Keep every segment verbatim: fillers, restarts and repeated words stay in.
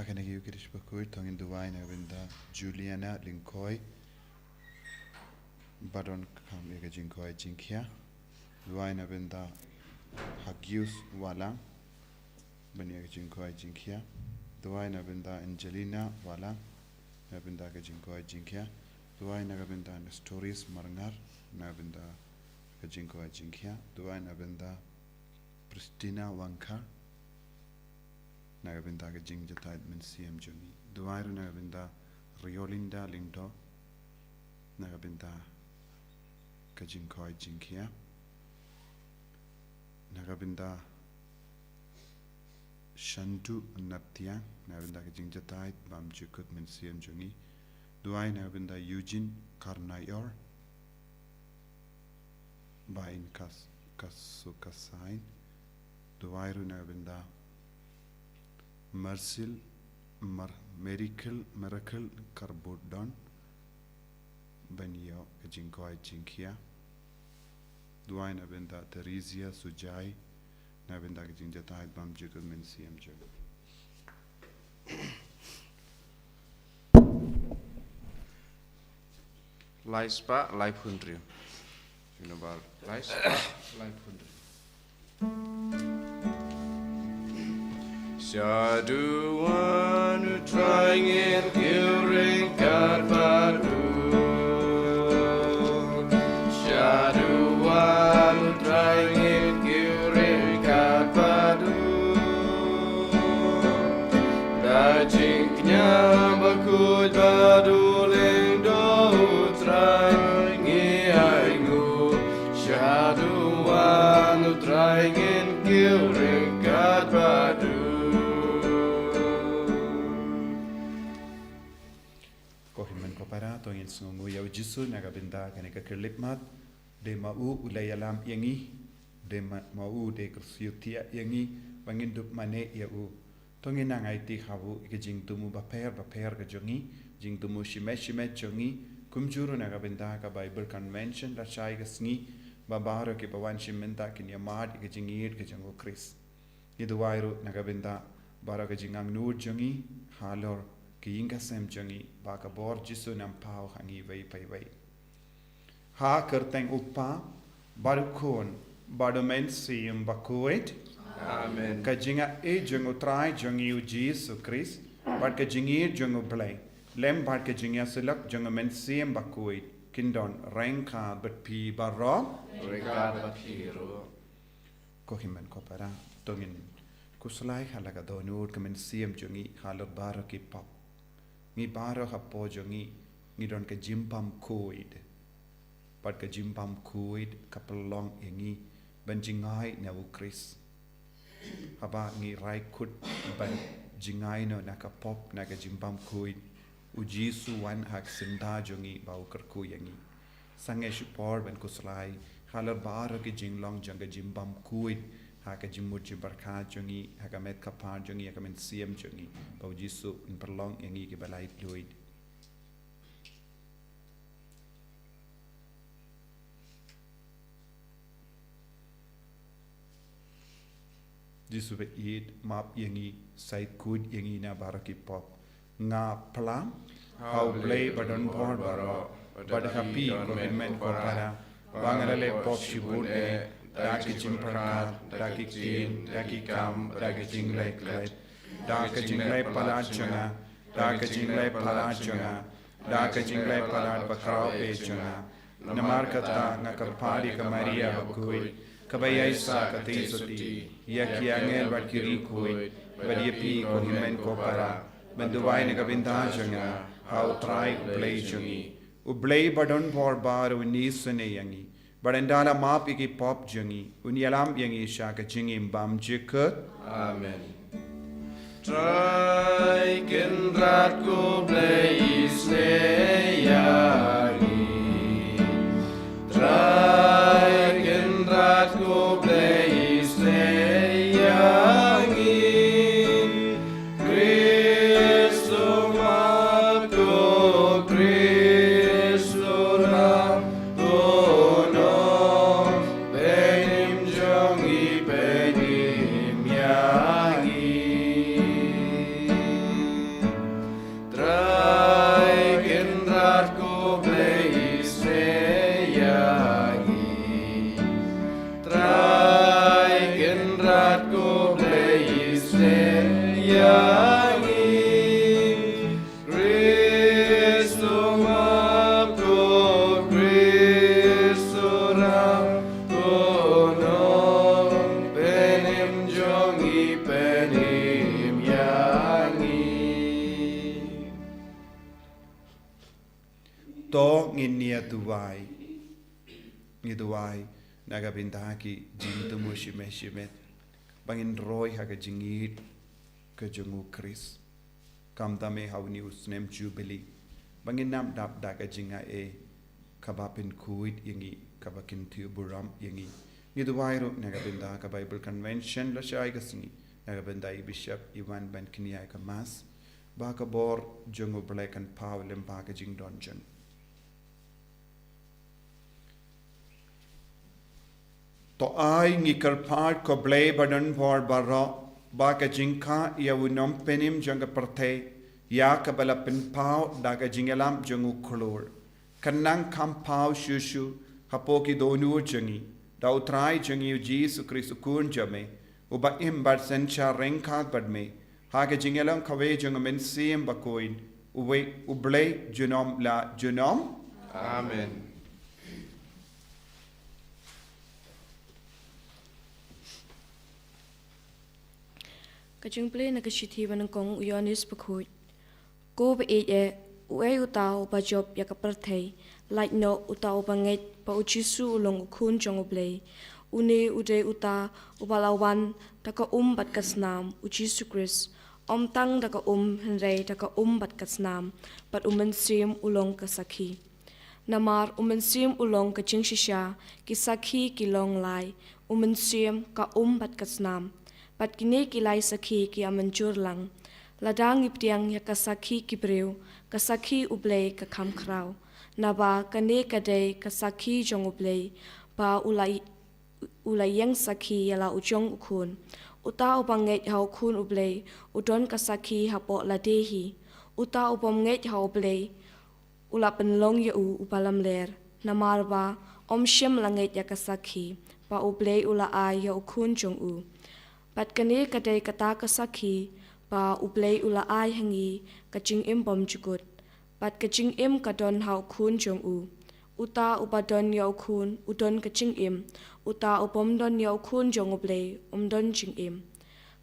Kane ka ïuh kyrpad bakhuid, to ngin duwai na ka bynta Juliana Lyngkhoi, ba don kam ïa ka jingkoit jingkhiah. Duwai na ka bynta Hagius Walang, ban ïa ka jingkoit jingkhiah. Duwai na ka bynta Angelina Walang, na ka bynta ka jingkoit jingkhiah. Duwai na ka bynta Nestorius Marngar, na ka bynta ka jingkoit jingkhiah. Duwai na ka bynta Pristina Wangkar, na ka bynta ka jingjahthait mynsiem jong ngi. Duwai ruh na ka bynta Riolinda Lyngdoh, na ka bynta ka jingkoit jingkhiah. Na ka bynta Shandu Naptiang, na ka bynta ka jingjahthait bymjukut mynsiem jong ngi. Duwai na ka bynta Eugene Karnaior, ba in kas, kasu kasain. Duwai ruh na ka bynta Marsil, Mar, Miracle, Miracle Karbudon, ban ïoh ka jingkoit jingkhiah. Duwai na ka bynta Theresia Sujai, na ka bynta ka jingjahthait bymjukut mynsiem jong ngi. Lai spah, lai phew hynriew. Phim nabal, lai spah, lai phew hynriew. Shaduh wan U Trai ngin kiew ryngkat bad u. Shaduh wan U Trai ngin kiew ryngkat bad u. Da jingkñia bakhuid bad u lyngdoh U Trai ngi ainguh. Shaduh wan U Trai ngin kiew ryngkat bad u. Ko hynmen ko para, to ngin sngewnguh ïa U Jisu na ka bynta kane ka khyllipmat. Dei ma u u la ïalam ïa ngi. Dei ma, ma u dei ka syntiew ïa ngi ba ngin dup mane ïa u. To ngin nang aiti ha u ïa ka jingthmu bapher bapher ka jong ngi, jingthmu shimet shimet jong ngi, kumjuh ruh na ka bynta ka Bible Convention lashai ka sngi, ba baroh kiba wan shim bynta kin ïamad ïa ka jingïeid ka jong U Khrist. Ngi duwai ruh na ka bynta baroh ka jingangnud jong ngi, halor ka ïing ka sem jong ngi, ba ka bor Jisu un nang paw ha ngi iwei pa iwei. Ha ka kyrteng U Kpa, bad U Khun, bad U Mynsiem Bakhuid. Amen. Ka jingaiei jong U Trai jong ngi U Jisu Khrist, bad ka jingïeid jong U Blei, lem bad ka jingïasyllok jong U Mynsiem Bakhuid, kin don ryngkat bad phi baroh. Ryngkat bad phi ruh. Ko hynmen ko para, to ngin khuslai ha la ka dohnud ka mynsiem jong ngi halor baroh ki pop. Ngi baroh hapoh jong ngi, ngi don ka jingbymkhuid. Bad ka jingbymkhuid ka pynlong ïa ngi ban jngai na U Khrist. Haba ngi rai kut ban jngai noh na ka pop, na ka jingbymkhuid, U Jisu wan ha ka syndah jong ngi ba u kyrkhu ïa ngi. Sangeh shipor ban khuslai halor baroh ki jinglong jong ka jingbymkhuid, ha ka jingmut jingpyrkhat jong ngi, ha ka met ka phad jong ngi, ha ka mynsiem jong ngi, ba U Jisu un pynlong ïa ngi kiba laitluid. Jisu ba ïeit, map ïa ngi, shait khuid ïa ngi na baroh ki pop. Nga phla ha U Blei ba don bor baroh, bad ha phi ko hynmen ko para, ba nga la leh pop shibun eh, da ki jingpyrkhat, da ki ktien, da ki kam, da ki jingleh klet, da ki jingleh palat jong nga, da ki jingleh palat jong nga, da ki jingleh palat bakhraw eh jong nga. Namar kata nga kyrpad ïa ka Maria bakhuid, kaba ïai sah katei sotti, ïa ki angel bad ki riewkhuid, bad ïa phi ko hynmen ko para, ban duwai na ka bynta jong nga ha U Trai U Blei jong ngi. U Blei ba don bor baroh un isynei ïa ngi, bad ynda la map ïa ki pop jong ngi, un ïalam ïa ngi sha ka jingim bymjukut. Amen. Trai Kynrad ko Blei isynei ïa ngi. Trai Kynrad ko Blei isynei ïa ngi. Khrist u map ko, Khrist u ram ko, nong pynïap jong ngi, pynïap ïa ngi. To ngin ïa duwai. Ngi duwai na ka bynta ki jingthmu shimet shimet ba ngin roi ha ka jingïeit ka jong u Khrist. Khamtam eh ha une u snem Jubili ba ngin ym dap da ka jingaiei kaba pynkhuid ïa ngi, kaba kyntiew burom ïa ngi. Ngi duwai ruh na ka bynta ka Bible Convention lashai ka sngi, na ka bynta i Bishop i wan ban kñia ïa ka Mass, ba ka bor jong U Blei kan paw lem bad ka jingdon jong To ai ngi kyrpad ko Blei ba don bor baroh, ba ka jingkha ïa u nongpynim jong ka pyrthei, ïa kaba la pynpaw da ka jingïalam jong u khlur, kan nang kham paw shuh shuh hapoh ki dohnud jong ngi, da U Trai jong ngi U Jisu Khrist u Khun jong me, uba im bad synshar ryngkat bad me, ha ka jingïalong kawei jong U Mynsiem Bakhuid, uwei U Blei junom la junom. Amen. Ka jingpule na ka shithi ba nyngkong u Ïoannis Bakhuid. Ko ba ïeit eh, uei uta uba jop ïa ka pyrthei, lait noh uta uba ngeit ba U Jisu u long U Khun jong U Blei. Une u dei uta uba la wan da ka um bad ka snam, U Jisu Khrist. Ym tang da ka um, hynrei da ka um bad ka snam, bad U Mynsiem u long ka sakhi. Namar U Mynsiem u long ka jingshisha, ki sakhi ki long lai, U Mynsiem, ka um bad ka snam. Bad kine ki lai sakhi ki ïa mynjur lang. Lada ngi pdiang ïa ka sakhi ki briew, ka sakhi U Blei ka kham khraw. Naba kane ka dei ka sakhi jong U Blei, ba u la, u la ïeng sakhi ïa la u jong U Khun. Uta uba ngeit ha U Khun U Blei, u don ka sakhi hapoh lade hi. Uta u bym ngeit ha U Blei, u la pynlong ïa u uba lamler, namar ba ym shym la ngeit ïa ka sakhi ba U Blei u la ai ïa U Khun jong u. Bad kane ka dei kata ka sakhi, ba U Blei u la ai ha ngi ka jingim bymjukut. Bad ka jingim ka don ha U Khun jong u. Uta uba don ïa U Khun, u don ka jingim. Uta u bym don ïa U Khun jong U Blei, um don jingim.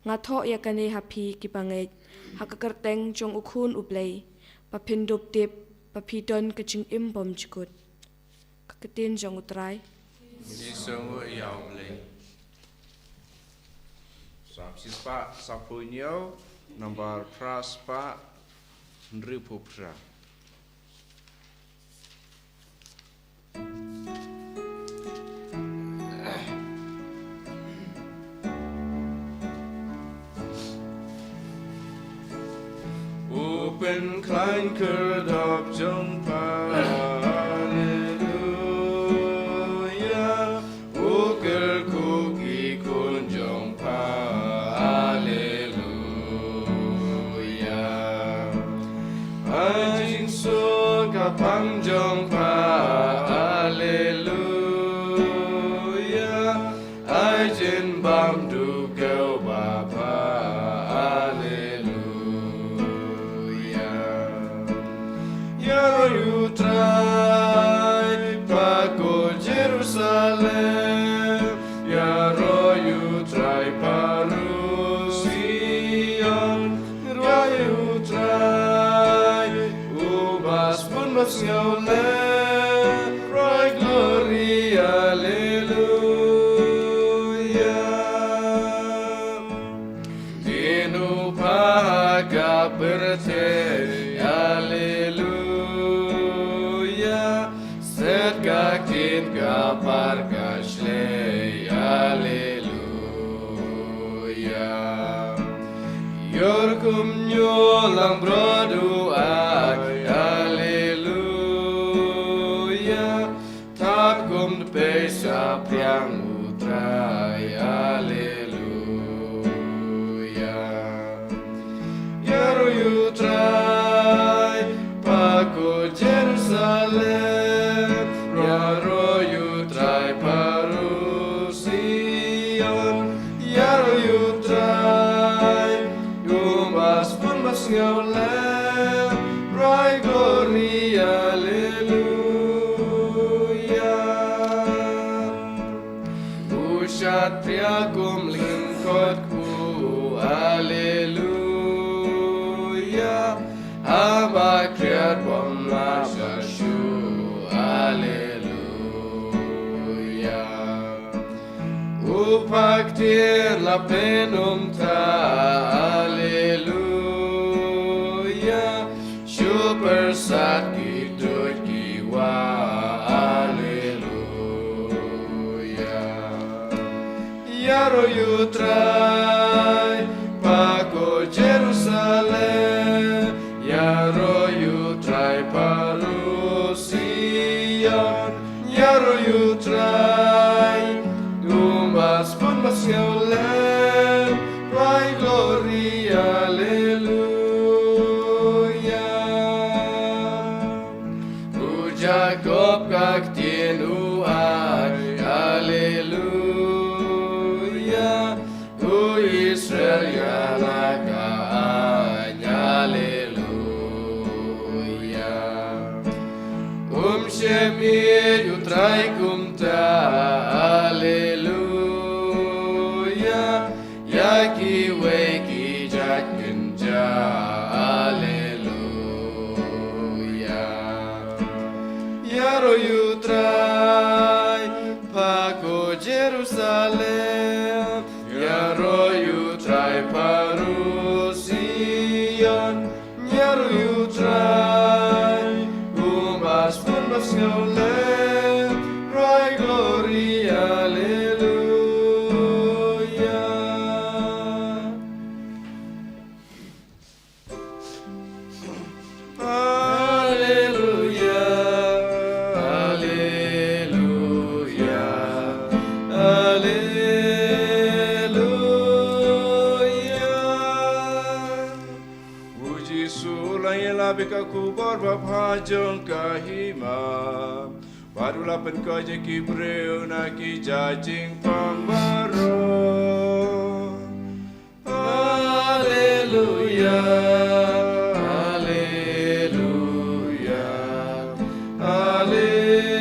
Nga thoh ïa kane ha phi kiba ngeit, ha ka kyrteng jong U Khun U Blei, ba phin dup tip, ba phi don ka jingim bymjukut. Ka ktien jong U Trai. Ngi sngewnguh ïa U Blei. Sap shispah, sap phew hynñiew, nambar phra spah, hynriew phew phra. U pynkhlaiñ khyrdop jong pha, haleluya. U kyrkhu ki khun jong pha, haleluya. Ai jingsuk ha pang jong pha, haleluya. Ai jingbam duh khew ba pha, haleluya. Ïaroh ïa U Trai, pha ko Jerusalem. Ïaroh ïa U Trai, pha ruh Sion. Ïaroh ïa U Trai, uba sbun bad sngewlem. Roi glory, haleluya. Dino pha ha ka pyrthei, haleluya. Set ka ktien ka par ka shlei, haleluya. Ïoh kum ñiuh lang brot u ai, haleluya. Thad kum dpei shaphriang U Trai, haleluya. Ïaroh ïa U Trai, pha ko Jerusalem. Ïaroh ïa U Trai, pha ruh Sion. Ïaroh ïa U Trai, uba sbun bad sngewlem. Roi glory, haleluya. U shad phria kum lyngkot kpu, haleluya. Haba khriat bym lah shuh shuh, Paktir la pynumta, Alleluia. Shu pyrsad ki duh ki wah, Alleluia. Ïaroh ïa u Trai, pha ko Jerusalem, ïaroh ïa u Trai, pha ruh Sion, ïaroh ïa u Trai, um bas bun bas sngewlem, cry glory, Alleluia. U Jakob ka ktien u ai, Alleluia. U Israel ïa la ka aiñ, Alleluia. Um shim ïa u Trai kumta, Alleluia. Ïa kiwei ki jait kynja, Alleluia. Ïaroh ïa u Trai, pha ko Jerusalem, ïaroh ïa u Trai, pha ruh Sion, ïaroh ïa u Trai, um bas bun bas sngewlem, cry glory, Alleluia. Alleluia, Alleluia, Alleluia. U Jisu u la ïalap ïa ka khubor babha jong ka hima, bad u la pynkoit ïa ki briew na ki jait jingpang baroh. Alleluia, Alleluia, Alleluia.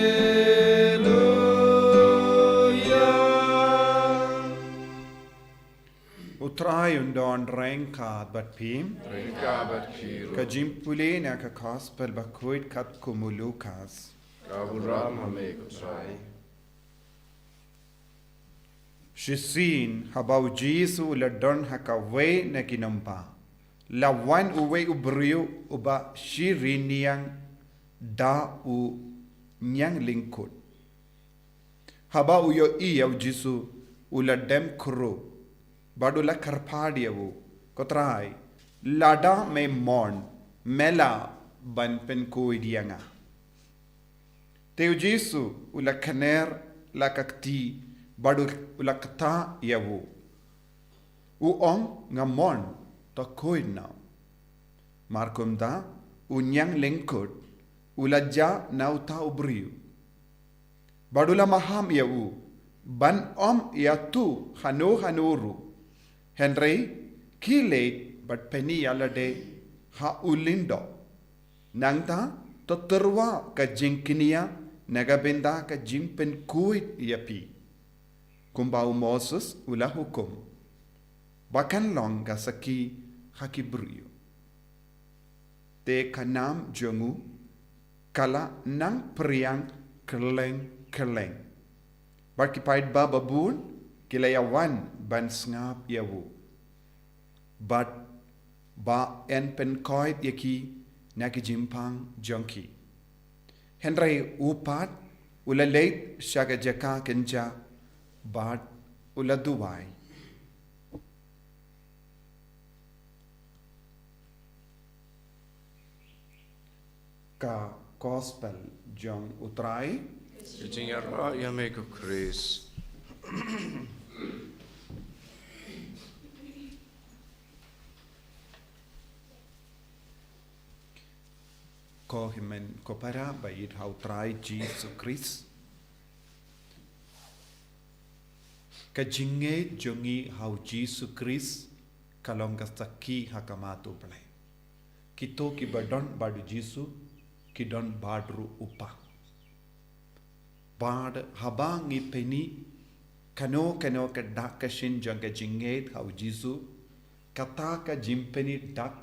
U Trai un don ryngkat bad phi. Ryngkat bad phi ruh. Ka jingpule na ka Gospel bakhuid katkum u Lukas. Ka burom ha me ko Trai. Shisien haba u Jisu u la don ha kawei na ki nongbah, la wan uwei u briew uba shi rynïeng da u ñiang lyngkut. Haba u ïohi ïa u Jisu, u la dem khrup bad u la kyrpad ïa u, "Ko Trai, lada me mon, me lah ban pynkhuid ïa nga." Te u Jisu u la kner la ka kti bad u la ktah ïa u, u ong, "Nga mon, to khuid noh." Markumta u ñiang lyngkut u la jah na uta u briew bad u la maham ïa u ban ym ïathuh hano hano ruh. Hynrei khie leit bad pyni ïa lade ha u lyngdoh. Nangta to tyrwa ka jingkñia na ka bynta ka jingpynkhuid ïa phi, kumba u Moses u la hukum, ba kan long ka sakhi ha ki briew. Te ka nam jong u ka la nang phriang kylleng kylleng, bad ki paidbah babun ki la ïa wan ban sngap ïa u, bad ba yn pynkoit ïa ki na ki jingpang jong ki. Hynrei u pat u la leit sha ka jaka kynja bad u la duwai. Ka Gospel jong u Trai. Ka jingïaroh ïa me ko Khrist. Ko hynmen ko para ba ïeit ha u Trai Jisu Khrist. Ka jingngeit jong ngi ha u Jisu Khrist ka long ka sakhi ha khmat u Blei. Kito kiba don bad u Jisu ki don bad ruh u Kpa. Bad haba ngi pyni kano kano ka dak ka shin jong ka jingngeit ha u Jisu, kata ka jingpyni dak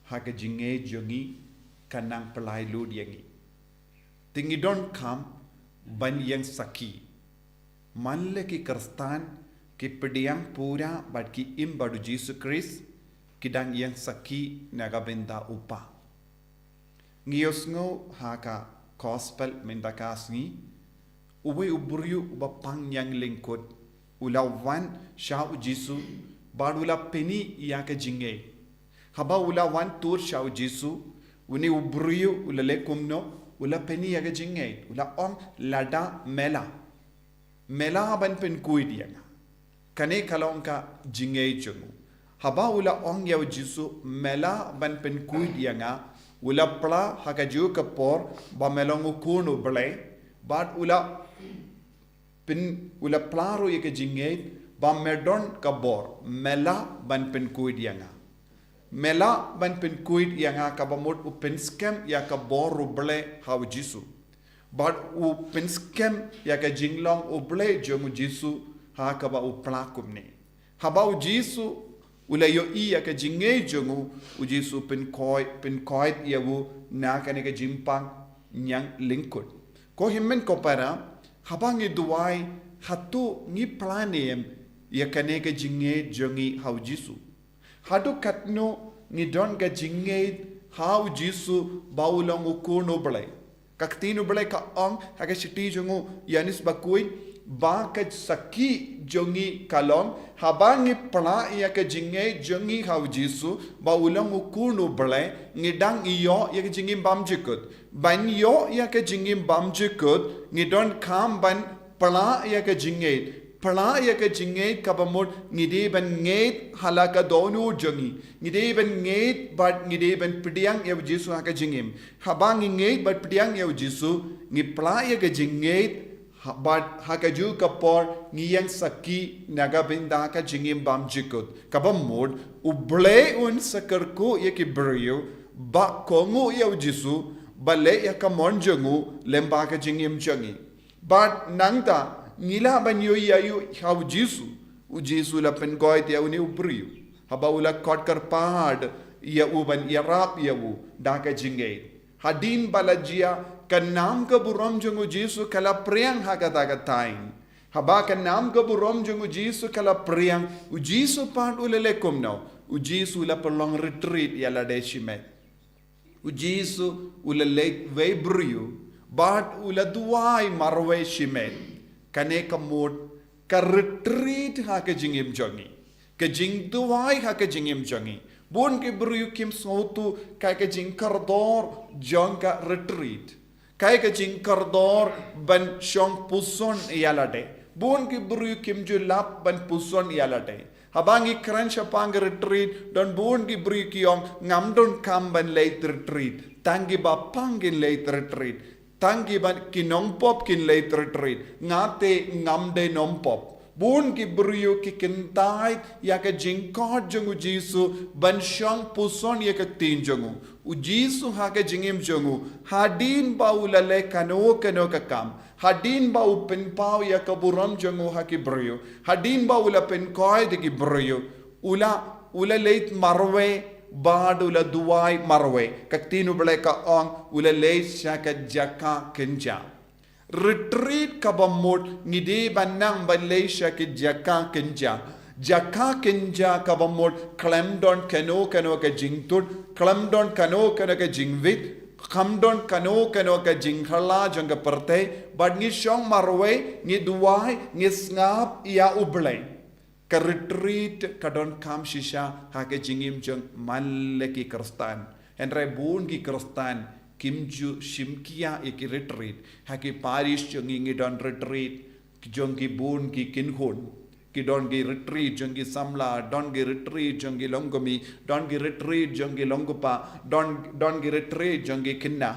ha ka jingngeit jong ngi ka nang pynlait lut ïa ngi. Te ngi donkam ban ïeng sakhi. Man la ki Khristan Ki pdiang pura bad ki im bad u Jisu Khrist, ki dang ïeng sakhi na ka bynta u Kpa. Ngi ïohsngew ha ka Gospel mynta ka sngi, uwei u briew uba pang ñianglyngkut, u la wan sha u Jisu, bad u la pyni ïa ka jingngeit. Haba u la wan tur sha u Jisu, une u briew u la leh kumno, u la pyni ïa ka jingngeit, u la ong lada me lah. Me lah ban pynkhuid ïa nga. Kane ka long ka jingngeit jong u. Haba u la ong ïa u Jisu, me lah ban pynkhuid ïa nga, u la pla ha kajuh ka por, ba me long u khun u Blei, bad u la pyn, u la pla ruh ïa ka jingngeit, ba me don ka bor, me lah ban pynkhuid ïa nga. Me lah ban pynkhuid ïa nga, kaba mut u pynskhem ïa ka bor u Blei ha u Jisu. Bad u pynskhem ïa ka jinglong u Blei jong u Jisu ha kaba u pla kumne. Haba u Jisu u la ïohi ïa ka jingngeit jong u, u Jisu pynkhuid, pynkhuid ïa u na kane ka jingpang ñianglyngkut. Ko hynmen ko para, haba ngi duwai, hato ngi pla ne em ïa kane ka jingngeit jong ngi ha u Jisu? Haduh katno ngi don ka jingngeit ha u Jisu ba u long u khun u Blei? Ka ktien u Blei ka ong ha ka shithi jong u Ïoannis bakhuid, ba ka sakhi jong ngi ka long, haba ngi pla ïa ka jingngeit jong ngi ha u Jisu ba u long u khun u Blei, ngi dang ïoh ïa ka jingim bymjukut. Ban ïoh ïa ka jingim bymjukut, ngi donkam ban pla ïa ka jingngeit. Pla ïa ka jingngeit kaba mut ngi dei ban ngeit ha la ka dohnud jong ngi. Ngi dei ban ngeit bad ngi dei ban pdiang ïa u Jisu ha ka jingim. Haba ngi ngeit bad pdiang ïa u Jisu, ngi pla ïa ka jingngeit, ha, bad ha kajuh ka por ngi ïeng sakhi na ka bynta ka jingim bymjukut. Kaba mut, u Blei un sa kyrkhu ïa ki briew ba kohnguh ïa u Jisu, ba leh ïa ka mon jong u lyngba ka jingim jong ngi. Bad nangta, ngi lah ban ïohi ïa u ha u Jisu. U Jisu u la pynkhuid ïa une u briew. Haba u la khot kyrpad ïa u ban ïarap ïa u da ka jingngeit. Hadien ba la jia, ka nam ka burom jong u Jisu ka la phriang ha kata ka thaiñ. Haba ka nam ka burom jong u Jisu ka la phriang, u Jisu pat u la leh kumno? U Jisu u la pynlong retreat ïa lade shimet. U Jisu u la leit wei briew, bad u la duwai marwei shimet. Kane ka mut ka retreat ha ka jingim jong ngi. Ka jingduwai ha ka jingim jong ngi. Bun ki briew kim sngewthuh kaei ka jingkordor jong ka retreat. Kaei ka jingkordor ban shong puson ïa lade. Bun ki briew kim ju lap ban puson ïa lade. Haba ngi kren shaphang ka retreat, don bun ki briew ki ong ngam donkam ban leit retreat. Tang kiba pang kin leit retreat. Tang kiba ki nongpop kin leit retreat. Nga te ngam dei nongpop. Bun ki briew ki kyntait ïa ka jingkhot jong u Jisu ban shong puson ïa ka ktien jong u. U Jisu ha ka jingim jong u, hadien ba u la leh kano kano ka kam, hadien ba u pynpaw ïa ka burom jong u ha ki briew, hadien ba u la pynkhuid ïa ki briew, u la, u la leit marwei, bad u la duwai marwei. Ka ktien u Blei ka ong, u la leit sha ka jaka kynja. Retreat kaba mut ngi dei ban nang ban leit sha ki jaka kynja. Jaka kynja kaba mut khlem don kano kano ka jingtud, khlem don kano kano ka jingwit, khlem don kano kano ka jingkylla jong ka pyrthei, bad ngi shong marwei, ngi duwai, ngi sngap ïa u Blei. Ka retreat ka donkam shisha ha ka jingim jong man la ki Khristan. Hynrei bun ki Khristan kim ju shim khia ïa ki retreat. Ha ki parish jong ngi ngi don retreat jong ki bun ki kynhun. Ki don ki retreat jong ki samla, don ki retreat jong ki longkmie, don ki retreat jong ki longkpa, don, don ki retreat jong ki khynnah.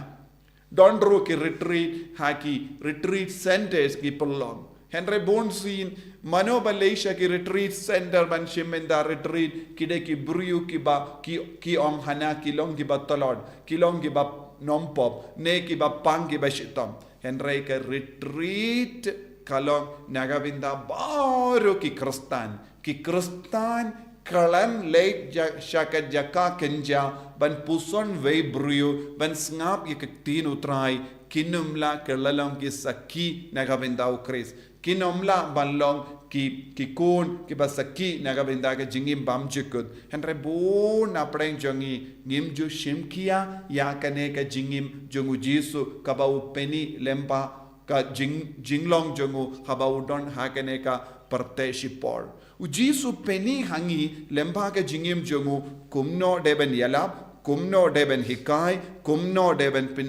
Don ruh ki retreat ha ki retreat centers ki pynlong. Hynrei bun sien, mano ba leit sha ki retreat center ban shim bynta retreat, ki dei ki briew kiba, ki, ki ong hana ki long kiba tlot, ki long kiba nongpop, ne kiba pang kiba shitom. Hynrei ka retreat ka long na ka bynta baroh ki Khristan. Ki Khristan khlem leit ja-, sha ka jaka kynja ban puson wei briew, ban sngap ïa ka ktien u Trai, kin ym lah ki la long ki sakhi na ka bynta u Khrist. Kin ym lah ban long ki, ki khun kiba sakhi na ka bynta ka jingim bymjukut. Hynrei bun na pdeng jong ngi ngim ju shim khia ïa kane ka jingim jong u Jisu kaba u pyni lyngba ka jing, jinglong jong u haba u don ha kane ka pyrthei shipor. U Jisu u pyni ha ngi lyngba ka jingim jong u kumno dei ban ïalap, kumno dei ban hikai, kumno dei ban pyn,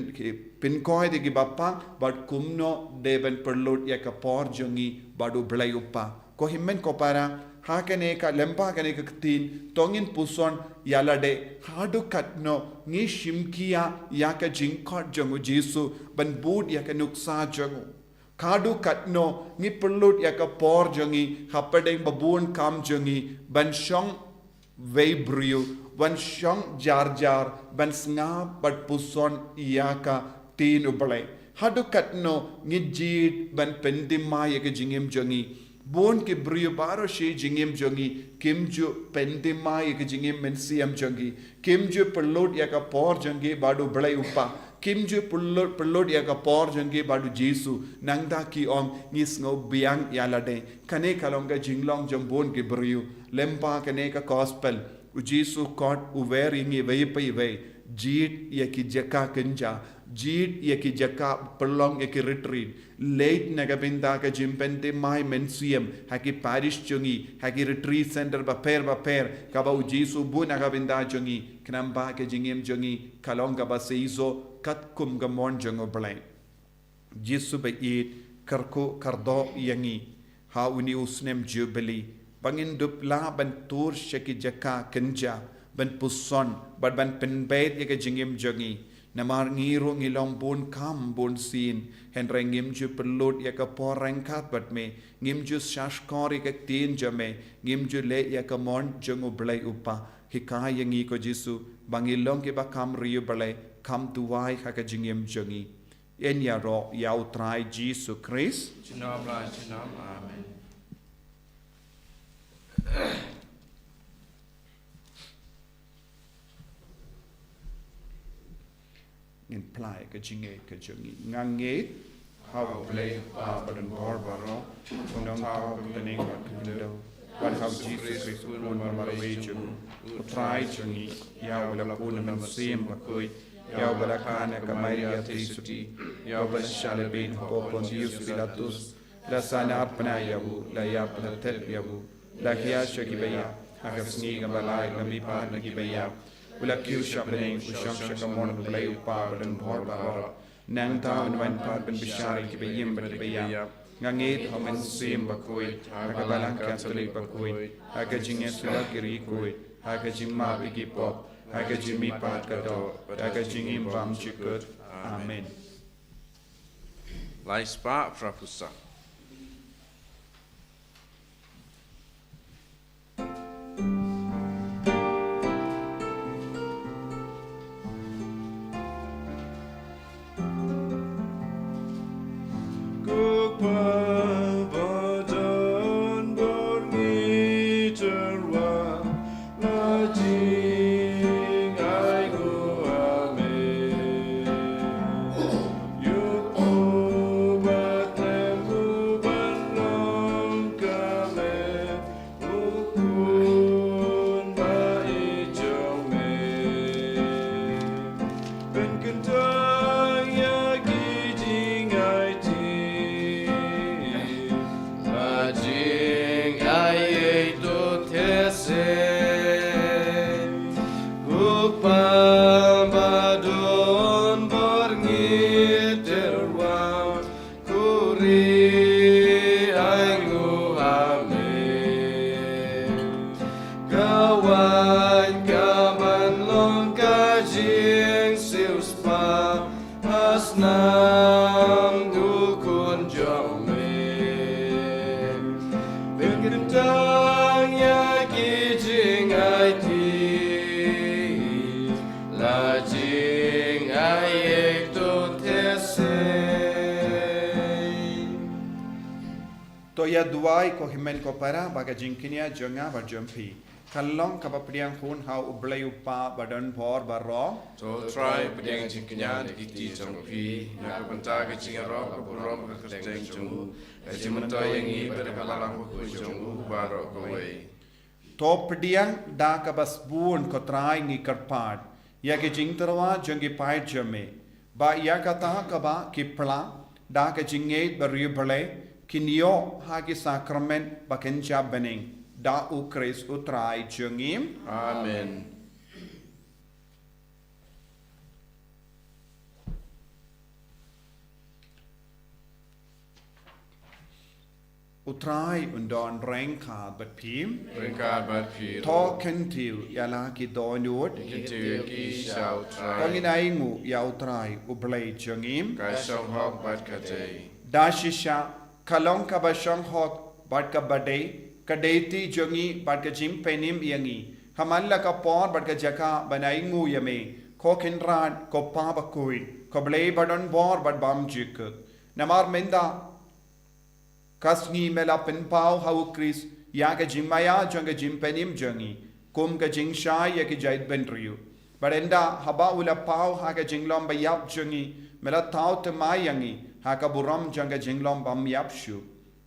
pynkhiah ïa kiba pang, bad kumno dei ban pynlut ïa ka por jong ngi bad u Blei u Kpa. Ko hynmen ko para, ha kane ka lyngba kane ka ktien, to ngin puson ïa lade, haduh katno ngi shim khia ïa ka jingkhot jong u Jisu ban bud ïa ka nuksa jong u. Haduh katno ngi pynlut ïa ka por jong ngi hapdeng ba bun kam jong ngi ban shong wei briew, ban shong jar jar, ban sngap bad puson ïa ka ktien u Blei. Haduh katno ngi jied ban pynthymmai ïa ka jingim jong ngi. Bun ki briew baroh shi jingim jong ngi kim ju pynthymmai ïa ka jingim mynsiem jong ngi. Kim ju pynlut ïa ka por jong ngi bad u Blei u Kpa. Kim ju pynlut, pynlut ïa ka por jong ngi bad u Jisu. Nangta ki ong ngi sngew biang ïa lade. Kane ka long ka jinglong jong bun ki briew. Lyngba kane ka gospel, u Jisu kot u wer ïa ngi wei pa wei. Jied ïa ki jaka kynja. Jied ïa ki jaka pynlong ïa ki retreat. Leit na ka bynta ka jingpynthymmai mynsiem ha ki parish jong ngi, ha ki retreat center bapher bapher, kaba u Jisu u bud na ka bynta jong ngi, khnang ba ka jingim jong ngi ka long kaba shisha katkum ka mon jong u Blei. Jisu ba ïeit, kyrkhu kyrdoh ïa ngi ha une u snem Jubili, ba ngin dup lah ban tur sha ki jaka kynja, ban puson, bad ban pynbeit ïa ka jingim jong ngi. Namar ngi ruh ngi long bun kam bun sien, hynrei ngim ju pynlut ïa ka por ryngkat bad me, ngim ju shahshkor ïa ka ktien jong me, ngim ju leh ïa ka mon jong u Blei u Kpa. Hikai ïa ngi ko Jisu, ba ngi long kiba kham ri ïa u Blei, kham duwai ha ka jingim jong ngi. Yn ïaroh ïa u Trai Jisu Khrist. Junom la junom. Amen. Ngin plie ka jingngeit ka jong ngi. Nga ngeit ha u Blei u Kpa badonbor baroh, u nongthaw ha bneng bad khyndew, bad ha u Jisu Khrist u khun marwei jong u, u Trai jong ngi, ïa uba la bun na ka mynsiem bakhuid, ïa uba la kha na ka Maria theisotti, ïa uba la shah lehbeiñ hapoh Pontius Pilatus, la sahnarphna ïa u, la ïap la thep ïa u, la hiar sha kiba ïap, ha ka sngi kaba lai la mihpat na kiba ïap, u la kiew sha bneng, u shong sha kamon u Blei u Kpa badonbor baroh. Nangta un wan pat ban bishar ïa kiba im bad kiba ïap. Nga ngeit ha u Mynsiem Bakhuid, ha ka Balang Katholik bakhuid, ha ka jingïasyllok ïa ki riewkhuid, ha ka jingmap ïa ki pop, ha ka jingmihpat ka doh, ha ka jingim bymjukut. Amen. Lai spah phra phew saw. Pynkyntang ïa ki jingaiti, la jingai ei to these. Ko Kpa badonbor ngi tyrwa, khuri ai nguh ha me. Ka wan ka ban long ka jingsiewspah ha snam u Khun jong me. Pynkyntang ïa ki jingaiti, la jingai ei to these. To ïa duwai ko hynmen ko para, ba ka jingkñia jong nga bad jong phi Ka long kaba pdiang hun ha U Blei U Kpa badonbor baroh. To Trai, pdiang jingkñia na ki kti jong phi, na ka bynta ka jingïaroh ka burom ka kyrteng jong u, ka jingmyntoi ïa ngi bad ka balang bakhuid jong u baroh kawei. To pdiang da kaba sbun ko Trai ngi kyrpad ïa ki jingtyrwa jong ki paid jong me, ba ïa kata kaba ki pla da ka jingngeit ba riewblei kin ïoh ha ki sakramen ba kynja bneng, da U Khrist U Trai jong ngi. Amen. U Trai un don ryngkat bad phi. Ryngkat bad phi ruh. To kyntiew ïa la ki dohnud. Kyntiew ïa ki sha U Trai. To ngin ainguh ïa U Trai U Blei jong ngi. Ka shong hok bad ka dei. Da shisha, ka long kaba shong hok bad kaba dei, ka dei ti jong ngi bad ka jingpynim ïa ngi ha man la ka por bad ka jaka ban ainguh ïa me, ko Kynrad, ko Pa bakhuid, ko Blei badonbor bad bymjukut. Namar mynta ka sngi me la pynpaw ha U Khrist ïa ka jingmaïa jong ka jingpynim jong ngi, kum ka jingshai ïa ki jaitbynriew. Bad ynda haba u la paw ha ka jinglong ba ïap jong ngi, me la thaw thymmai ïa ngi ha ka burom jong ka jinglong bym ïap shuh.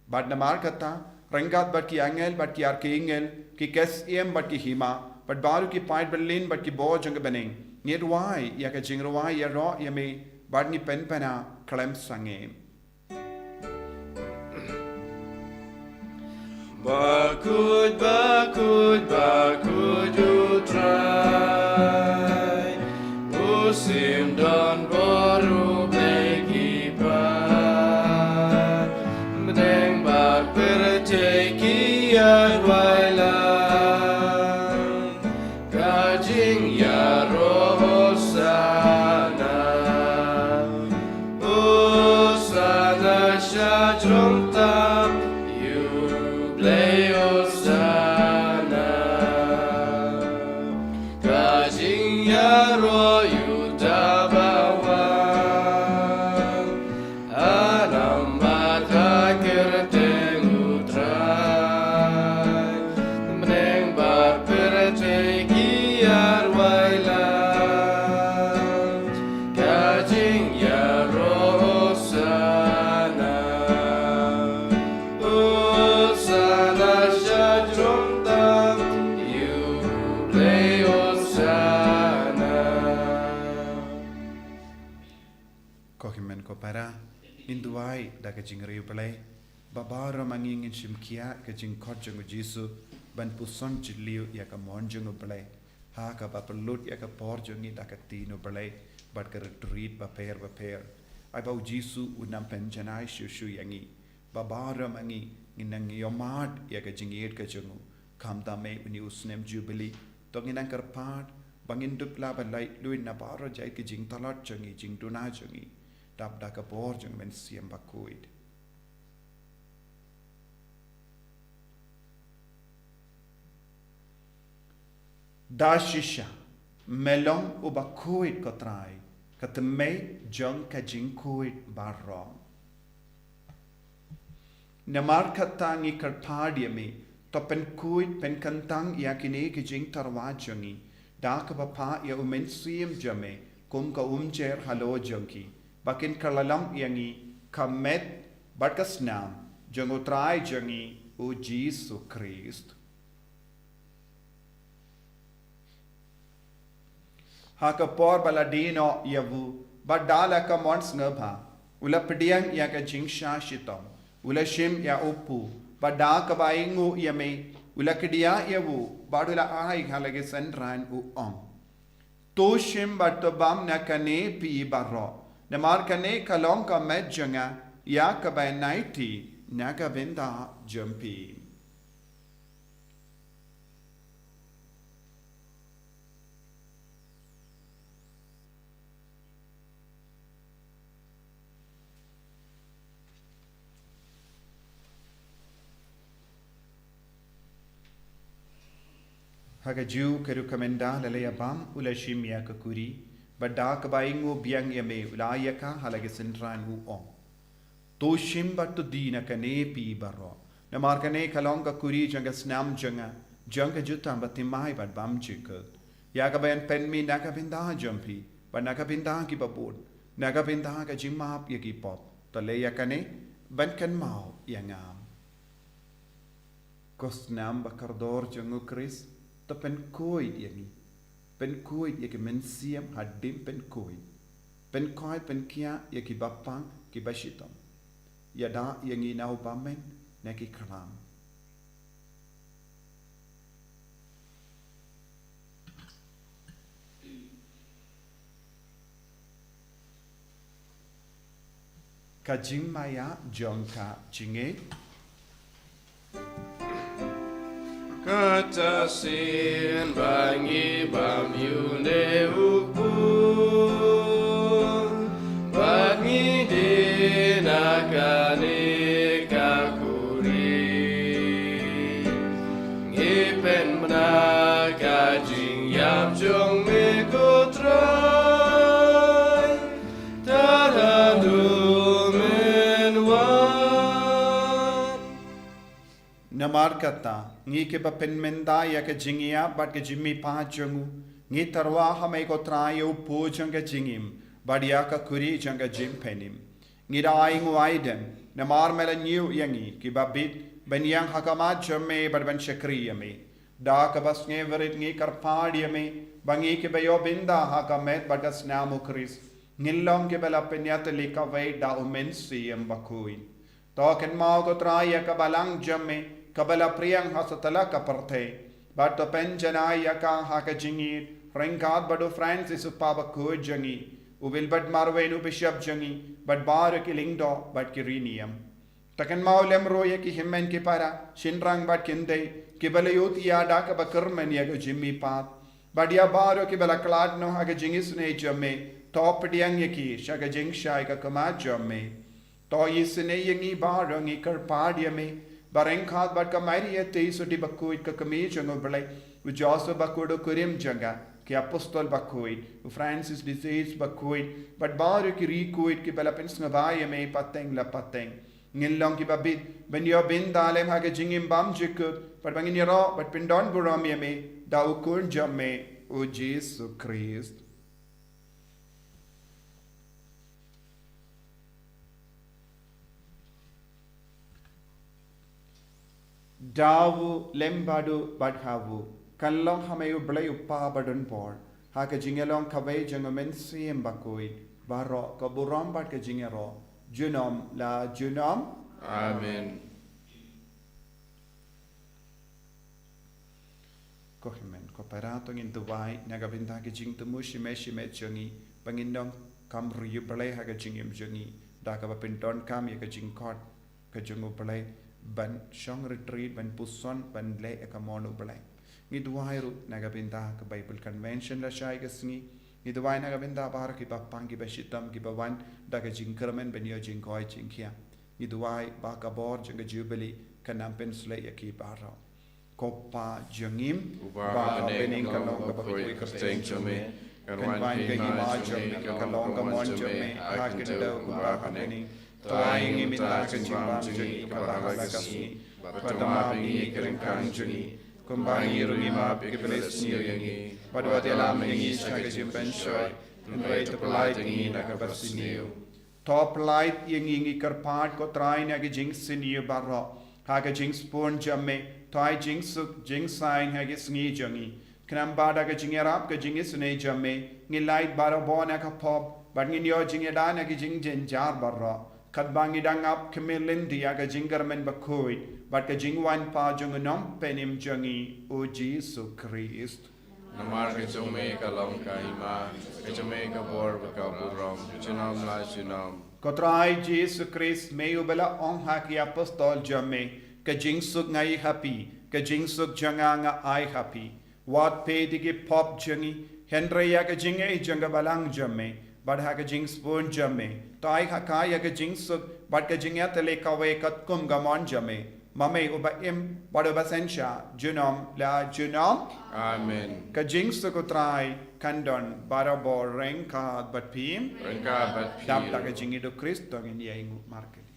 Bad namar kata, ryngkat bad ki angel bad ki archangel, ki ksiem bad ki hima, bad baroh ki paid byllien bad ki bor jong ka bneng, ngi rwai ïa ka jingrwai ïaroh ïa me, bad ngi pynpaw khlem sangeh. Bakhuid, bakhuid, bakhuid U Trai, u sim don bor u Blei ki paid. Bneng bad pyrthei ki ïaroh ïa la ka jingïaroh Hosana. Hosana sha jrong tam ïa U Blei Hosana. Ka jingïaroh ïa uta ba wan. Hanam bad ha kyrteng U Trai, bneng bad pyrthei ki ïaroh ïa la ka jingïaroh Hosana. Hosana sha jrong tam ïa U Blei Hosana. Ko hynmen ko para, ngin duwai da ka jingriewblei, ba baroh ma ngi ngin shim khia ka jingkhot jong U Jisu, ban puson jylliew ïa ka mon jong U Blei, ha kaba pynlut ïa ka por jong ngi da ka ktien U Blei, bad ka rit rit bapher bapher. Ai ba U Jisu un nang pynjanai shuh shuh ïa ngi, ba baroh ma ngi ngin nang ïohmad ïa ka jingïeit ka jong u, khamtam eh une u snem Jubili, to ngin nang kyrpad, ba ngin dup lah ban lait luid na baroh jait ki jingtlot jong ngi, jingduna jong ngi, dap da ka bor jong U Mynsiem Bakhuid. Da shisha, me long u bakhuid ko Trai, ka tymmen jong ka jingkhuid baroh. Namar kata ngi kyrpad ïa me, to pynkhuid pynkyntang ïa kine ki jingtyrwa jong ngi, da kaba phah ïa U Mynsiem jong me, kum ka umjer halor jong ki, ba kin kylla long ïa ngi ka met bad ka snam jong U Trai jong ngi U Jisu Khrist. Ha ka por ba la die noh ïa u, bad da la ka mon sngewbha, u la pdiang ïa ka jingshah shitom, u la shim ïa u kpu, bad da kaba ainguh ïa me, u la kdiah ïa u, bad u la ai ha la ki synran u ong: To shim bad to bam na kane phi baroh, namar kane ka long ka met jong nga, ïa kaba nai ti na ka bynta jong phi. Ha kajuh ka ruh ka mynta la la ïa bam, u la shim ïa ka kuri, bad da kaba ainguh biang ïa me, u la ai ïa ka ha la ki synran u ong: To shim bad to die na kane phi baroh, namar kane ka long ka kuri jong ka snam jong nga, jong ka jutang bathymmai bad bymjukut, ïa kaba yn pynmih na ka bynta jong phi bad na ka bynta kiba bun, na ka bynta ka jingmap ïa ki pop. To leh ïa kane ban kynmaw ïa nga. Ko snam ba kordor jong U Khrist, to pynkhuid ïa ngi. Pynkhuid ïa ki mynsiem hadien pynkhuid. Pynkhuid pynkhiah ïa kiba pang kiba shitom. Ïada ïa ngi na u bymman na ki khlam. Ka jingmaïa jong ka jingngeit. Kata sien ba ngi bam ïa une u khun, ba ngi die na kane ka khuri. Ngi pynbna ka jingïap jong me ko Trai, tad haduh men wan. Namar kata, ngi kiba pynmynta ïa ka jingïap bad ka jingmihpat jong u, ngi tyrwa ha me ko Trai ïa u pud jong ka jingim bad ïa ka khuri jong ka jingpynim. Ngi da ai nguaidem, namar me la ñiew ïa ngi kiba bit ban ïeng ha khmat jong me bad ban shakri ïa me. Da kaba sngewrit ngi kyrpad ïa me ba ngi kiba ïoh bynta ha ka met bad ka snam U Khrist, ngin long kiba la pynïatylli kawei da U Mynsiem Bakhuid. To kynmaw ko Trai ïa ka balang jong me kaba la pdiang ha satlak ka pyrthei, bad to pynjanai ïa ka ha ka jingïeit ryngkat bad U Francis u kpa bakhuid jong ngi, U Wilbert Marwein u bishop jong ngi, bad baroh ki lyngdoh bad ki riewniam. To kynmaw lem ruh ïa ki hynmen ki para, shynrang bad kynthei kiba la ïohthiah da kaba kyrmen ïa ka jingmihpat, bad ïa baroh kiba la khlad noh ha ka jingisynei jong me. To pdiang ïa ki sha ka jingshai ka khmat jong me. To isynei ïa ngi baroh, ngi kyrpad ïa me ba ryngkat bad ka Maria Theisotti bakhuid ka kmie jong U Blei, u Joseph bakhuid u kurim jong ka, ki apostol bakhuid, u Francis de Sales bakhuid, bad baroh ki riewkhuid kiba la pynsngewbha ïa me pateng la pateng, ngin long kiba bit ban ïoh bynta lem ha ka jingim bymjukut, bad ba ngin ïaroh bad pyndonburom ïa me da U Khun jong me, U Jisu Khrist. Da u lem bad u bad ha u, kan long ha me U Blei U Kpa badonbor, ha ka jingïalong kawei jong U Mynsiem Bakhuid, baroh ka burom bad ka jingïaroh, junom la junom. Amen. Ko hynmen ko para, to ngin duwai na ka bynta ka jingthmu shimet shimet jong ngi, ba ngin donkam ïa U Blei ha ka jingim jong ngi da kaba pyndonkam ïa ka jingkhot ka jong U Blei, ban shong retreat, ban puson, ban leh ïa ka mon U Blei. Ngi duwai ruh na ka bynta ka Bible Convention lashai ka sngi. Ngi duwai na ka bynta baroh kiba pang kiba shitom kiba wan da ka jingkyrmen ban ïoh jingkoit jingkhiah. Ngi duwai ba ka bor jong ka Jubilee kan nang pynshlur ïa ki baroh. Ko Pa jong ngi uba ha bneng, ka long ka bakhuid ka kyrteng jong me, kan wan ka hima jong me, ka long ka mon jong me ha ka khyndew kumba ha bneng. To ai ïa ngi mynta ka jingbam jong ngi kaba ha la ka sngi, bad to map ïa ngi ki ryngkang jong ngi, kumba ngi ruh ngi map ïa kiba la sniew ïa ngi, bad wat ïalam ïa ngi sha ka jingpynshoi, hynrei to pyllait ïa ngi na kaba sniew. To pyllait ïa ngi, ngi kyrpad ko Trai, na ka jingsniew baroh ha ka jingsbun jong me. To ai jingsuk jingsaiñ ha ka sngi jong ngi, khnang ba da ka jingïarap ka jingisynei jong me ngin lait barabor na ka pop, bad ngin ïoh jingïada na ka jingjynjar baroh, katba ngi dang ap khmih lynti ïa ka jingkyrmen bakhuid bad ka jingwan pat jong U Nongpynim jong ngi, U Jisu Khrist. Namar ka jong me ka long ka hima, ka jong me ka bor bad ka burom, junom la junom. Ko Trai Jisu Khrist, me uba la ong ha ki apostol jong me, ka jingsuk nga ai ha phi, ka jingsuk jong nga nga ai ha phi. Wat peit ïa ki pop jong ngi, hynrei ïa ka jingngeit jong ka balang jong me, bad ha ka jingsbun jong me to ai ha ka ïa ka jingsuk bad ka jingïatylli kawei katkum ka mon jong me, ma me uba im bad uba synshar junom la junom. Amen. Ka jingsuk U Trai kan don barabor ryngkat bad phi. Ryngkat bad phi. Dap da ka jingïeit U Khrist to ngin ïa ainguh markylliang.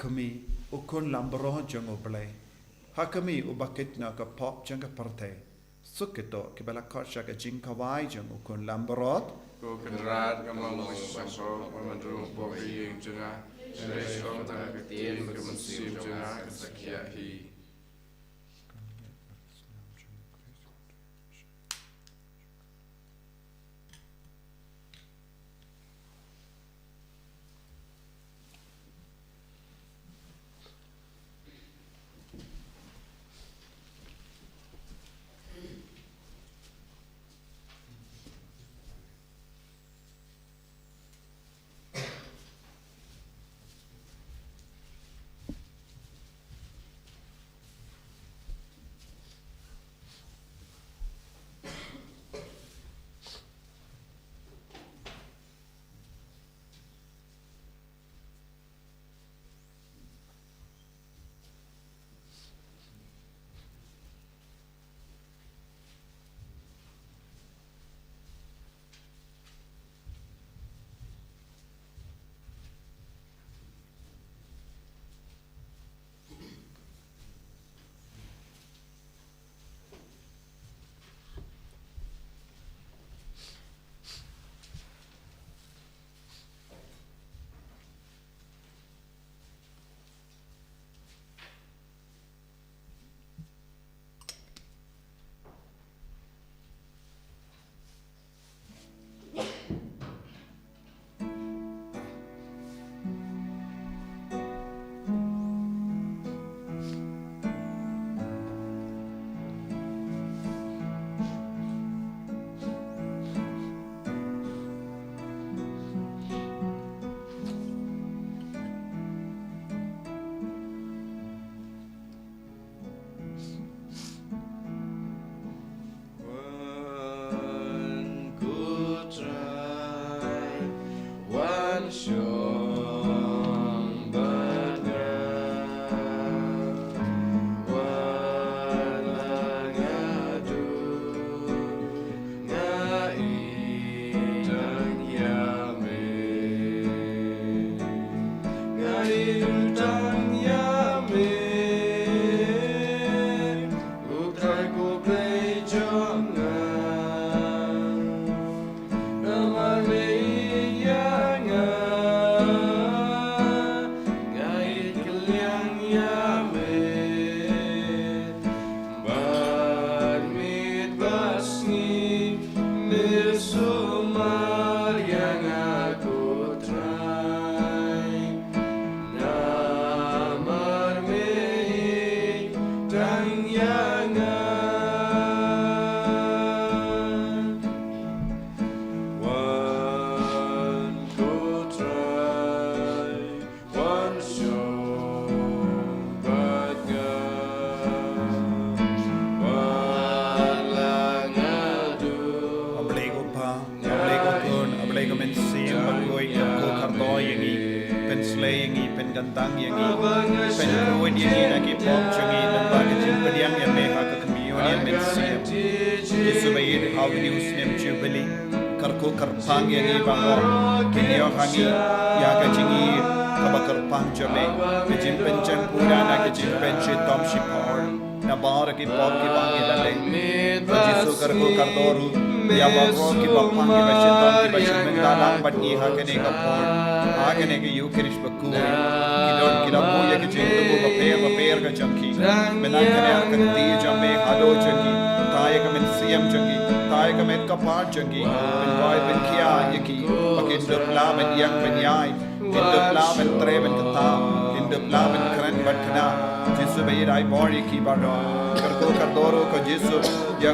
Kmie, u khun lambarot jong U Blei. Ha kmie uba kit na ka pop jong ka pyrthei. Suk kito kiba la khot sha ka jingkhawai jong u khun lambarot. Ko Kynrad, nga mong ïa u shynrong, nga mong ïa u pop ïing jong nga. Sha ka ktien ka mynsiem jong nga kan sa khiah hi. Wan ko Trai, wan shong bad nga. Wat la nga duk, nga ïeit tang ïa me. Nga ïeit tang ïa me, ko Trai ko Blei jong nga. Namar me ïeit ïa nga, nga ïeit kylliang ïa me. Bad miet bad sngi me sumar ïa nga ko Trai. Namar me ïeit tang ïa nga. Wan ko Trai, wan shong bad nga. Wat la nga duk. A Blei ko Pa, a Blei ko Khun, a Blei ko Mynsiem Bakhuid, kyrkhu kyrdoh ïa ngi, pynslei ïa ngi, pynkyntang ïa ngi, pynkhuid ïa ngi na ki pop jong ngi, lyngba ka jingpdiang ïa me ha ka Communion Mynsiem. Jisu ba ïeit, ha une u snem Jubilee, kyrkhu kyrpang ïa ngi baroh, pynïoh ha ngi ïa ka jingïeit kaba kyrpang jong me, ka jingpynjem pura na ka jingpynshitom shipor na baroh ki pop kiba ngi la leh. Ko Jisu, kyrkhu kyrdoh ruh ïa baroh kiba pang, kiba shitom, kiba shim bynta lang bad ngi ha kane ka por, ha kane ka Eucharist bakhuid. Ki don ki la buh ïa ka jingthmu bapher bapher ka jong ki. Mynta kane ha ka kti jong me, halor jong ki, kata ïa ka mynsiem jong ki, kata ïa ka met ka phad jong ki. Pynroi pynkhiah ïa ki ba kin dup lah ban ïeng ban ïai, kin dup lah ban trei ban ktah, kin dup lah ban kren ban kynnoh. Jisu ba ïeit, ai bor ïa ki baroh. Kyrkhu kyrdoh ruh ko Jisu ïa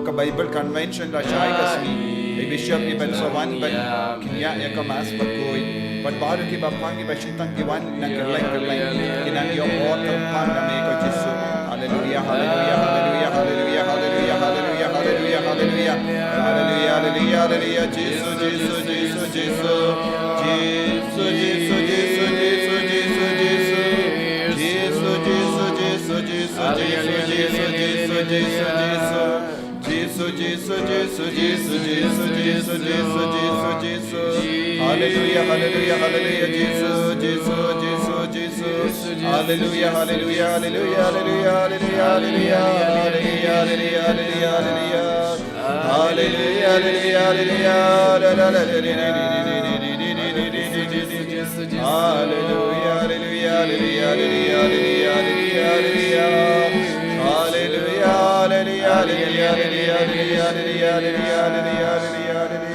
ka Bible Convention lashai ka sngi. I Bishop i ban sa wan ban kynnoh ïa ka Mass bakhuid. Bad baroh kiba pang kiba shitang ki wan na kylleng kylleng. Ki nang ïoh bor kyrpang na me ko Jisu. Haleluia, haleluia, haleluia, haleluia, haleluia, haleluia, haleluia, haleluia. Haleluia, haleluia, haleluia. Jisu, Jisu, Jisu, Jisu. Jisu, Jisu, Jisu, Jisu, Jisu. Jisu, Jisu, Jisu, Jisu, Jisu, Jisu, Jisu, Jisu. Jisu, Jisu, Jisu, Jisu, Jisu, Jisu, Jisu, Jisu. Hallelujah, hallelujah, hallelujah, Jisu, Jisu, Jisu, Jisu. Hallelujah, hallelujah, hallelujah, hallelujah, hallelujah, hallelujah, hallelujah, hallelujah. Hallelujah, hallelujah, hallelujah, hallelujah, hallelujah, hallelujah, Jisu, Jisu, Jisu. Hallelujah, hallelujah, hallelujah, hallelujah, hallelujah, hallelujah. Hallelujah, hallelujah, hallelujah, hallelujah, hallelujah, hallelujah, hallelujah, hallelujah, hallelujah.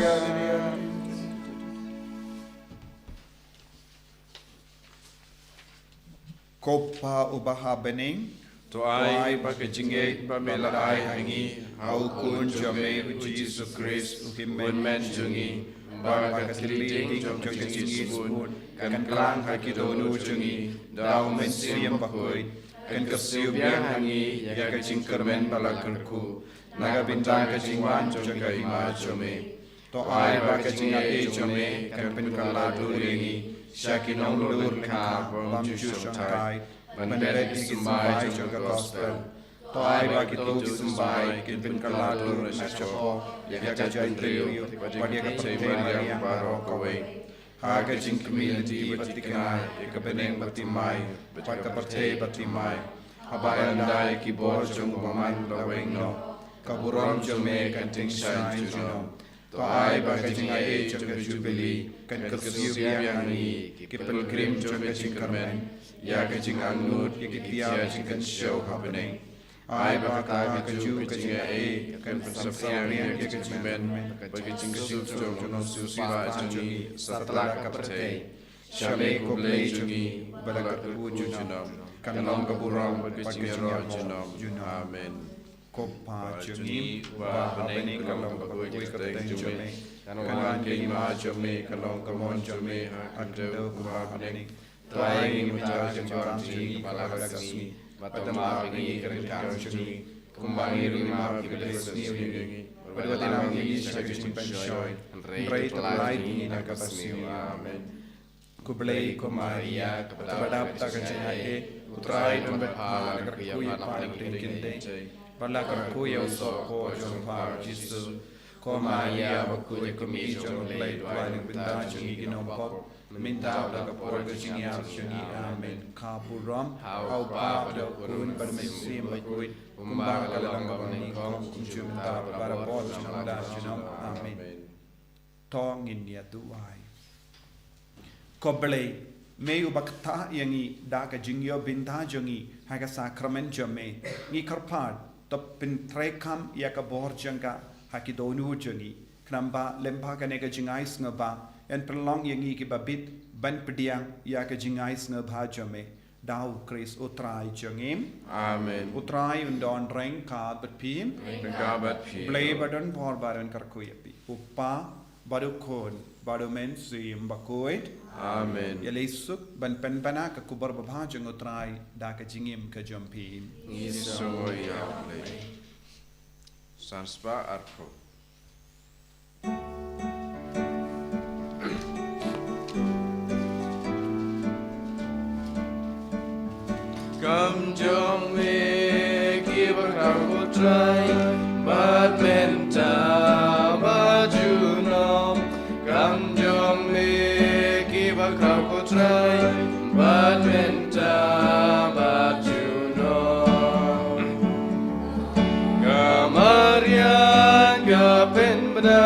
Ko Pa uba ha bneng, to ai ba ka jingngeit ba me la ai ha ngi ha u Khun jong me u Jisu Khrist u hynmen jong ngi, ba ka thylliej ding jong ka jingsbun kan klang ha ki dohnud jong ngi da u Mynsiem Bakhuid, kan kyrsiew biang ha ngi ïa ka jingkyrmen ba la kyrkhu na ka bynta ka jingwan jong ka Hima jong me. To ai ba ka jingaiei jong me kan pynkylla dur ïa ngi sha ki nonglur lyngkha bym ju shongthait ban bret ïa ki symbai jong ka gospel. To ai ba kito ki symbai kin pynkylla dur na shapoh ïa ka jaitbynriew bad ïa ka pyrthei baroh kawei, ha ka jingkhmih lynti bad thikna ïa ka bneng bad thymmai bad ka pyrthei bad thymmai. Haba ynda ïa ki bor jong u bymman la weng noh, ka burom jong me kan tyngshaiñ junom. To ai ba ka jingaiei jong ka Jubili kan kyrsiew biang ha ngi ki pilgrim jong ka jingkyrmen ïa ka jingangnud ïa ki tiar jingkynshew ha bneng. Ai ba kata kajuh ka jingaiei kan pynsangeh ïa ka jingkmen bad ka jingsuk jong u nongsiewspah jong ngi satlak ka pyrthei. Sha me ko Blei jong ngi uba la kyrkhu junom, kan long ka burom bad ka jingïaroh junom. Amen. Ko Pa jong ngi uba ha bneng, ka long ka bakhuid ka kyrteng jong me. Kan wan ka hima jong me, ka long ka mon jong me ha ka khyndew kumba ha bneng. To ai ngi mynta ka jingpang jong ngi kaba la ka sngi, bad to map ïa ngi ki ryngkang jong ngi kumba ngi ruh ngi map ïa ki ba sniew ïa ngi. Bad wat ïalam ïa ngi sha ka jingpynshoi, hynrei to pyllait ïa ngi na ka basniew. Amen. Ko Blei, ko Maria kaba dap da ka jingaiei, U Trai u don bad pha, la kyrkhu ïa pha na pdeng kynthei, bad la kyrkhu ïa u soh jong pha u Jisu. Ko Maria bakhuid, ka kmie jong U Blei, duwai na ka bynta jong ngi ki nongpop, mynta bad ha ka por ka jingïap jong ngi. Amen. Ka burom ha U Kpa bad ha U Khun bad ha U Mynsiem Bakhuid, kumba ka la long kaba nyngkong, kumjuh mynta bad barabor junom la junom. Amen. To ngin ïa duwai. Ko Blei, me uba ktah ïa ngi da ka jingïohbynta jong ngi ha ka sakramen jong me, ngi kyrpad to pyntreikam ïa ka bor jong ka ha ki dohnud jong ngi, khnang ba lyngba kane ka jingai sngewbha yn pynlong ïa ngi kiba bit ban pdiang ïa ka jingai sngewbha jong me, da U Khrist U Trai jong ngi. Amen. U Trai un don ryngkat bad phi. Ryngkat bad phi. Blei ba don bor ba un kyrkhu ïa phi, U Kpa bad U Khun bad U Mynsiem Bakhuid. Amen. Ïaleh suk ban pynbna ka khubor babha jong U Trai da ka jingim ka jong phi. Ngi sngew ïa U Blei. San spah arphew. Kam jong me kiba khraw ko Trai, bad mynta bad junom. Kam jong me kiba khraw ko Trai, bad mynta bad junom. Ka mariang ka pynbna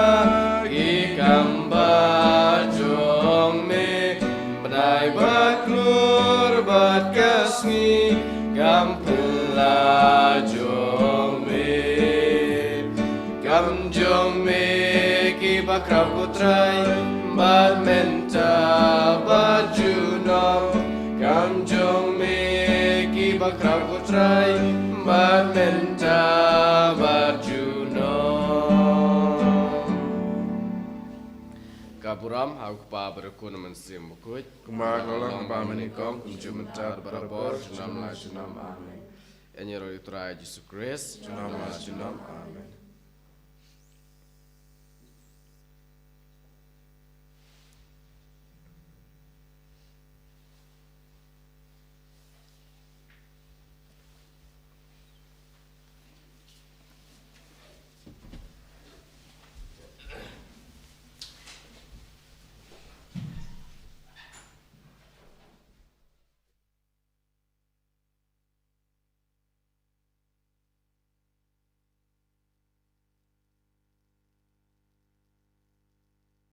ki kam bad jong me, bnai bad klur bad ka sngi kam pynlah jong me. Kam jong me kiba khraw ko Trai, bad mynta bad junom. Kam jong me kiba khraw ko Trai, bad mynta bad junom. Ka burom ha U Kpa bad U Khun bad U Mynsiem Bakhuid, kumba ka la long kaba nyngkong, kumjuh mynta bad barabor junom la junom. Amen. Ïa ngi ruh ïa U Trai Jisu Khrist. Junom la junom. Amen.